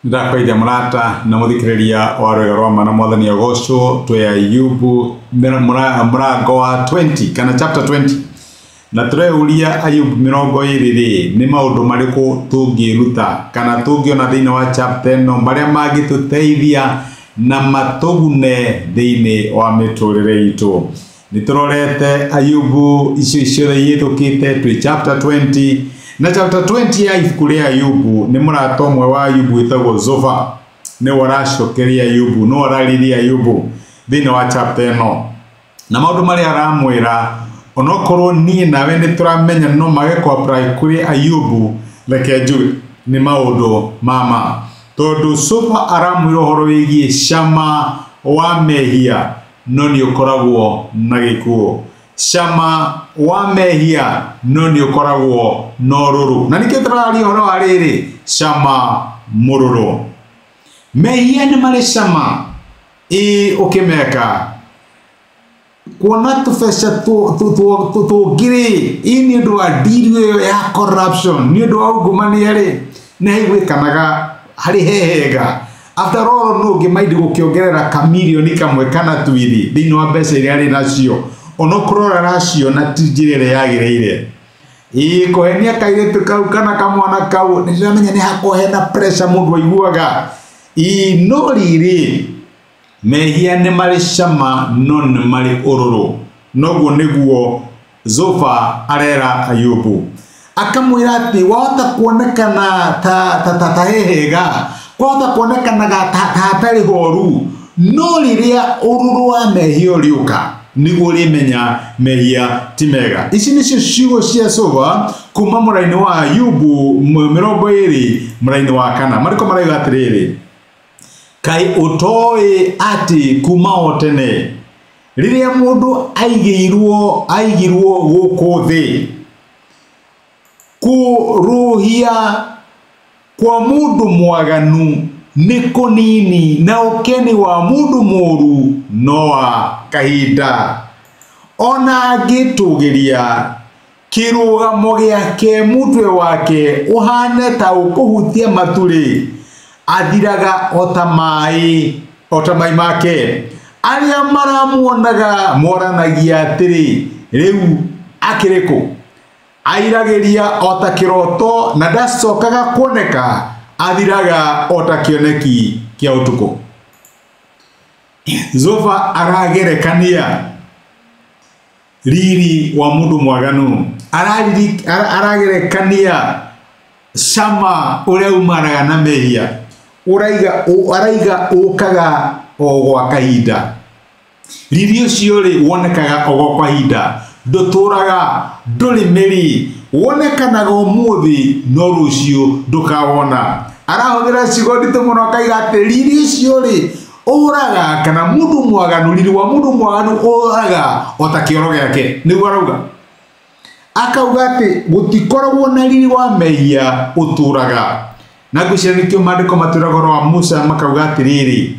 Ndakwaithia mũrata na mũthikĩrĩria wa rwĩga rwa mana mwathani agocwo twĩ Ayubu mũrango wa 20 kana chapter 20 na tũreuria Ayubu 20 rĩ nĩ maũndũ marĩkũ tũngĩruta kana tũngĩona thĩinĩ wa chapter ĩno marĩa mangĩtũteithia na matũgune thĩinĩ wa mĩtũrĩre itũ. Nĩ tũrorete Ayubu icio ciothe ihĩtũkĩte twĩ chapter 20 na chapter 20 ya ibuku rĩa Ayubu nĩ mũrata ũmwe wa Ayubu wĩtagwo Zofa nĩwe ũracokeria Ayubu nĩwe ũrarĩria Ayubu thĩinĩ wa chapter ĩno na maũndũ marĩa aramwĩra onokorwo niĩ nawe nĩ tũramenya no mage kũ apply kũrĩ Ayubu reke njuge nĩ maũndũ mama tondũ Zofa aramwĩra ũhoro wĩgiĩ cama wa mehia no nĩ ũkoragwo na gĩkuũ cama wa mehia no nĩ ũkoragwo na ũrũrũ na nĩkĩo tũraria ũhoro wa rĩrĩ cama mũrũrũ. Mehia nĩ marĩ cama ĩ ũkĩmeka kuona tũbeca tũngĩ-rĩ ĩ nĩ ũndũ wa deal ĩyo ya corruption nĩ ũndũ wa ungumania rĩ nĩ haiguĩkanaga harĩ hehega. After all no ũngĩmaindi gũkĩongerera kamirioni kamwe kana twĩrĩ thĩinĩ wa mbeca iria arĩ nacio onokorwo araciona ti njĩra ĩrĩa yagĩrĩire. Ĩ kũhenia kairĩtu kau kana kamwana kau nĩ ndĩramenya nĩ hakoragwo hena pressure mũndũ aiguaga. Ĩ no rĩrĩ mehia nĩ marĩ cama no nĩ marĩ ũrũrũ. Noguo nĩguo Zofa arera Ayubu akamwĩra atĩ wahota kuonekana ta hehega kwahota kuonekanaga ta hatarĩ horu no rĩrĩa ũrũrũ wa mehia ũrĩũka nĩguo ũrĩmenya mehia ti mega. Ici nĩcio ciugo cia Zofa kuma mũraini wa Ayubu 20 mũraini wa 4. Marĩko marauga atĩrĩrĩ kaĩ ũtoĩ atĩ kuma o tene rĩrĩa mũndũ aigirwo gũkũ thĩ kũrũhia kwa mũndũ mwaganu nĩ kũnini na ũkeni wa mũndũ mũũru no wa kahinda. Ona angĩtũgĩria kĩrũgamo gĩake mũtwe wake ũhane ta ũkũhutia matu-rĩ athiraga ota mai make. Arĩa maramuonaga moranagia atĩrĩ rĩu akĩrĩ kũ? Airagĩria ota kĩroto na ndacokaga kuoneka athiraga ota kĩoneki kĩa ũtukũ. Zofa aragerekania riri wa mũndũ mwaganu aragerekania cama ũrĩa umanaga na mehia araiga ũkaga o gwa kahinda. Riri ũcio rĩ wonekaga o gwa kahinda ndũtũraga ndũrĩ mĩri wonekanaga ũmũthĩ no rũciũ ndũkawona. Arahũthĩra ciugo nditũ mũno akaiga atĩ riri ũcio rĩ ũraga kana mũndũ mwaganu riri wa mũndũ mwaganu ũraga ota kĩoro gĩake nĩguo arauga. Akauga atĩ gũtikoragwo na riri wa mehia ũtũraga. Na ngwĩciria nĩkĩo maandĩko matwĩraga ũhoro wa Musa makauga atĩrĩrĩ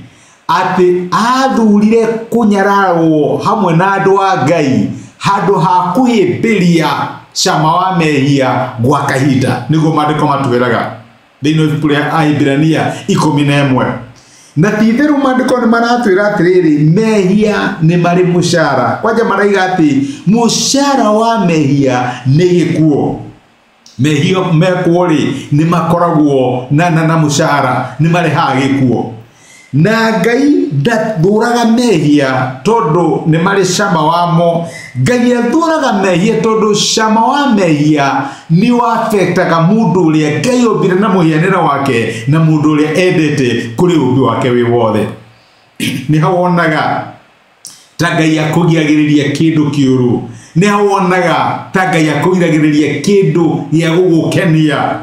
atĩ athurire kũnyararwo hamwe na andũ a Ngai handũ ha kũhĩmbĩria cama wa mehia gwa kahinda nĩguo maandĩko matwĩraga thĩinĩ wa ibuku rĩa Ahibirania 11. Na ti itherũ maandĩko nĩ maratwĩra atĩrĩrĩ mehia nĩ marĩ mũcara. Kwanja maraiga atĩ mũcara wa mehia nĩ gĩkuũ. Mehia mekwo rĩ nĩ makoragwo na mũcara nĩ marehaga gĩkuũ. Na Ngai ndathũraga mehia tondũ nĩ marĩ cama wamo. Ngai athũraga mehia tondũ cama wa mehia nĩ wafektaga mũndũ ũrĩa Ngai ombire na mũhianĩre wake na mũndũ ũrĩa endete kũrĩ ũmbi wake wĩ wothe. Nĩ hau wonaga ta Ngai akũgiragĩrĩria kĩndũ kĩũru. Nĩ hau wonaga ta Ngai akũgiragĩrĩria kĩndũ gĩa gũgũkenia.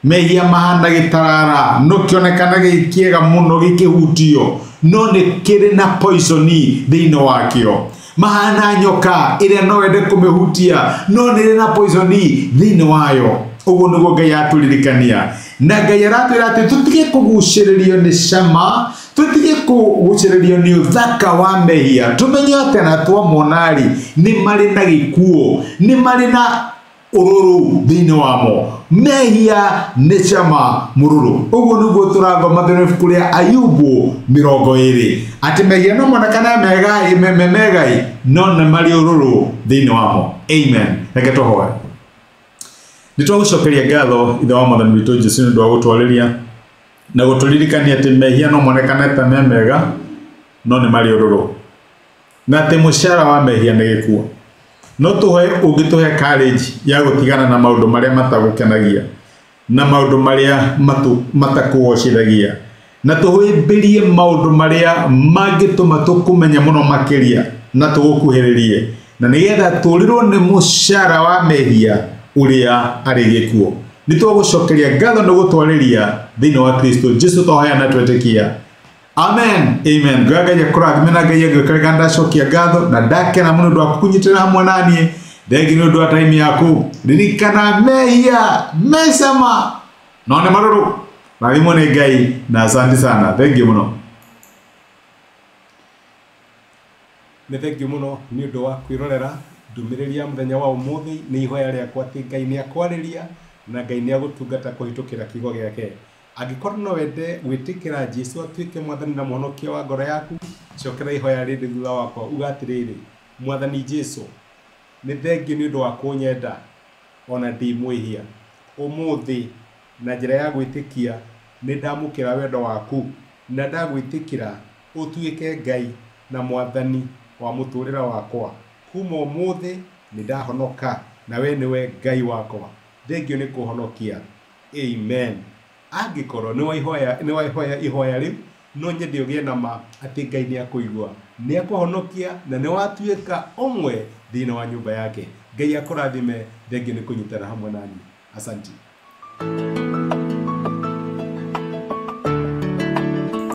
Mehia mahana gĩtarara no kĩonekana gĩ kĩega mũno gĩkĩhutio no nĩ kĩrĩ na poisoni thĩinĩ wakĩo. Mahana nyoka ĩrĩa no wende kũmĩhutia no nĩ ĩrĩ na poisoni thĩinĩ wayo. Ũguo nĩguo Ngai atũririkania. Na Ngai aratwĩra atĩ tũtige kũgucĩrĩrio nĩ cama tũtige kũgucĩrĩrio nĩ ũthaka wa mehia tũmenye atĩ na twamona-rĩ nĩ marĩ na gĩkuũ nĩ marĩ na Ũrũrũ thĩinĩ wamo. Mehia nĩ cama mũrũrũ. Ũguo nĩguo tũrathoma thĩinĩ wa ibuku rĩa Ayubu 20, atĩ mehia no monekane megai, megai, no nĩ marĩ ũrũrũ thĩinĩ wamo. Amen. Reke tũhoe. Nĩ twagũcokeria ngatho, Ithe wa Mwathani witũ Jesu, nĩ ũndũ wa gũtwarĩria na gũtũririkania atĩ mehia no monekane ta me mega, no nĩ marĩ ũrũrũ, na atĩ mũcara wa mehia nĩ gĩkuũ. No tũhe ũngĩtũhe courage ya gũtigana na maũndũ marĩa matagũkenagia na maũndũ marĩa matakũgocithagia, na tũhĩmbĩrie maũndũ marĩa mangĩtũma tũkũmenye mũno makĩria na tũgũkuhĩrĩrie, na nĩgetha tũrĩrwo nĩ mũcara wa mehia ũrĩa arĩ gĩkuũ. Nĩ twagũcokeria ngatho nĩ gũtwarĩria thĩinĩ wa Kristo Jesu twahoya na twetĩkia. Amen. Amen. Ngoya Ngai akũrathime na Ngai agĩũkarĩka. Ndacokia ngatho na ndakena mũno ũndũ wa kũnyitĩrĩra hamwe na niĩ. Thengi nĩ ũndũ wa time yaku. Ririkana, mehia mecama no nĩ marũrũ. Rathimwo nĩ Ngai na asante sana. Thengiũ mũno. Nĩ thengiũ mũno nĩ ũndũ wa kwĩrorera ndũmĩrĩri ya mũthenya wa ũmũthĩ. Nĩ ihoya rĩakwa atĩ Ngai nĩ akwarĩria na Ngai nĩ agũtungata kũhĩtũkĩra kiugo gĩake. Angĩkorwo no wende gwĩtĩkĩra Jesu atuĩke Mwathani na Mũhonokia wa ngoro yaku, cokera ihoya rĩrĩ thutha wakwa. Uga atĩrĩrĩ: "Mwathani Jesu, nĩ thengiũ nĩ ũndũ wa kũnyenda ona ndĩ mwĩhia. Ũmũthĩ na njĩra ya gwĩtĩkia nĩ ndamũkĩra wendo waku na ndagwĩtĩkĩra ũtuĩke Ngai na Mwathani wa mũtũrĩre wakwa. Kuma ũmũthĩ nĩ ndahonoka na we nĩwe Ngai wakwa. Thengiũ nĩ kũhonokia. Amen." Angĩkorwo nĩ waihoya ihoya rĩu, no nyende ũgĩe na ma atĩ Ngai nĩ akũigua, nĩ akũhonokia na nĩ watuĩka ũmwe thĩinĩ wa nyũmba yake. Ngai akũrathime. Thengiũ nĩ kũnyitana hamwe nani. Asante.